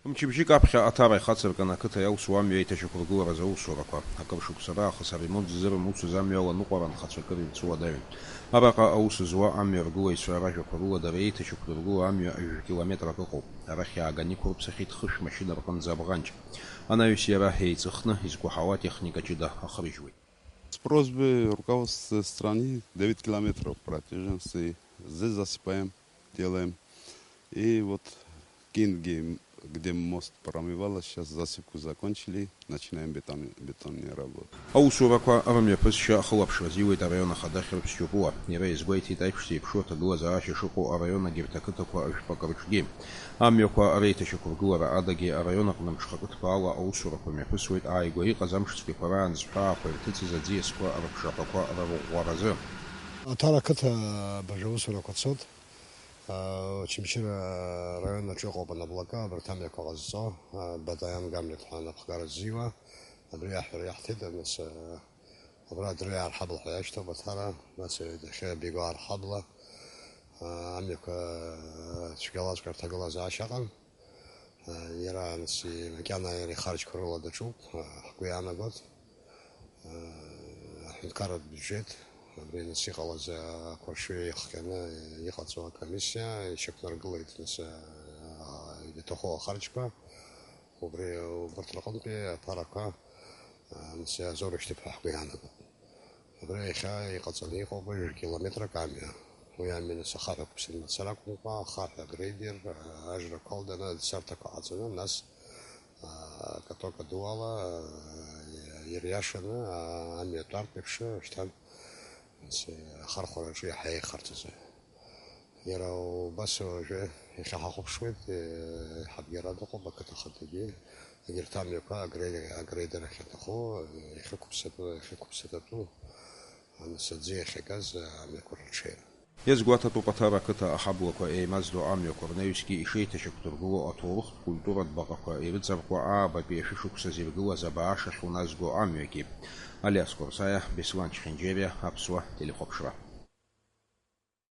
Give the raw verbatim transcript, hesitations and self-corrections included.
Мчыбжьык аԥхьа Аҭара ихацыркын ақыҭа иаусуа амҩа еиҭашьақәыргыларазы аусурақәа. Акыр шықәса раахыс аремонт ззырымуцыз амҩала ныҟәара анхацәа акыр ирцәыуадаҩын. Араҟа аус зуа амҩа ргылаҩцәа ражәақәа рыла дара еиҭашьақәдыргыло амҩа жәкилометрак ыҟоуп. Арахь иааганы иқәырԥсахьеит хышә машьына рҟынӡа абӷанҷ. Анаҩс иара еиҵыхны изкәаҳауа техника ҷыда ахыржьуеит. С просьбой руководства страны девять километров протяженности. Здесь засыпаем, делаем. И вот Кинги, где мост промывало, сейчас засыпку закончили, начинаем бетон, бетонные работы. Аусурақәа рымҩаԥысшьа ахылаԥшра азиуеит араион ахада Хьырԥс Џьопуа. Иара иазгәеиҭеит, аиԥш зеиԥшу аҭагылазаашьа шыҟоу араион агьырҭ ақыҭақәа жәпак рҿгьы. Амҩақәа реиҭашьақәыргылара адагьы араион аҟны мҽхакы ҭбаала аусурақәа мҩаԥысуеит ааигәа иҟаз амш цәгьақәа раан зҳәаақәа ирҭыҵыз аӡиасқәа рыԥшаҳәақәа рырӷәӷәаразы. Аҭара ақыҭа абыржә аусурақәа цоит. Очамчыра араион аҿы ыҟоуп анаблака, абарҭ амҩақәа ҟазҵо, Батаиан Гамлет ҳәа анапхгара ззиуа, абри аҳәара иаҳҭеит, нас, абра Дроиаа рҳабла ҳәа иашьҭоуп Аҭара, нас иахьа Бигуаа рҳабла, амҩақәа цәгьалаҵәҟьа рҭагылазаашьа ыҟан. Иара, нас, макьана иара ихарџьқәа рыла даҿуп, ҳгәы иаанагоит. Аҳәынҭқарратә бюджет, абри, нас, иҟалаз ақәаршҩы ихҟьаны иҟаҵоу акомиссиа ишьақәнаргылеит, нас, иаҭаху ахарџьқәа. Убри, убарҭ рҟынтәи аԥарақәа, нас, иаазоурышьҭып ҳәа ҳгәы иаанагоит. Абра иахьа иҟаҵаны иҟоуп жәа километрак амҩа. Уи амҩа, нас, ахаҳә ақәԥсаны мацара акәымкәа, ахаҳә агрейдер, ажра қәалданы, адсарҭақәа ҟаҵаны, нас, а, каток адуала, а, ириашаны, а, амҩа атәартә еиԥш, шьҭан, нас, ахархәараҿы иаҳа еихарҵазы. Иара убас уажәы иахьа ҳахәаԥшуеит, э, ҳабгьарада ыҟоуп, ақыҭа ахадагьы. Егьырҭ амҩақәа агре-, агрейдер ахьаҭаху, э, иахьықәыԥсатәу, иахьықәыԥсататәу, анасаӡы иахьагаз, э, амҩақәа рырҽеира. Иазгәаҭатәуп Аҭара ақыҭа аҳаблақәа еимаздо амҩақәа рнаҩсгьы ишеиҭашьақәдыргыло аҭоурыхтә культуратә баҟақәа ирыҵаркуа аабатәи ашәышықәсазы иргылаз абааш ахьуназго амҩагьы. Алиас Қәарсаиа, Беслан Чхьенџьериа, Аԥсуа телехәаԥшра.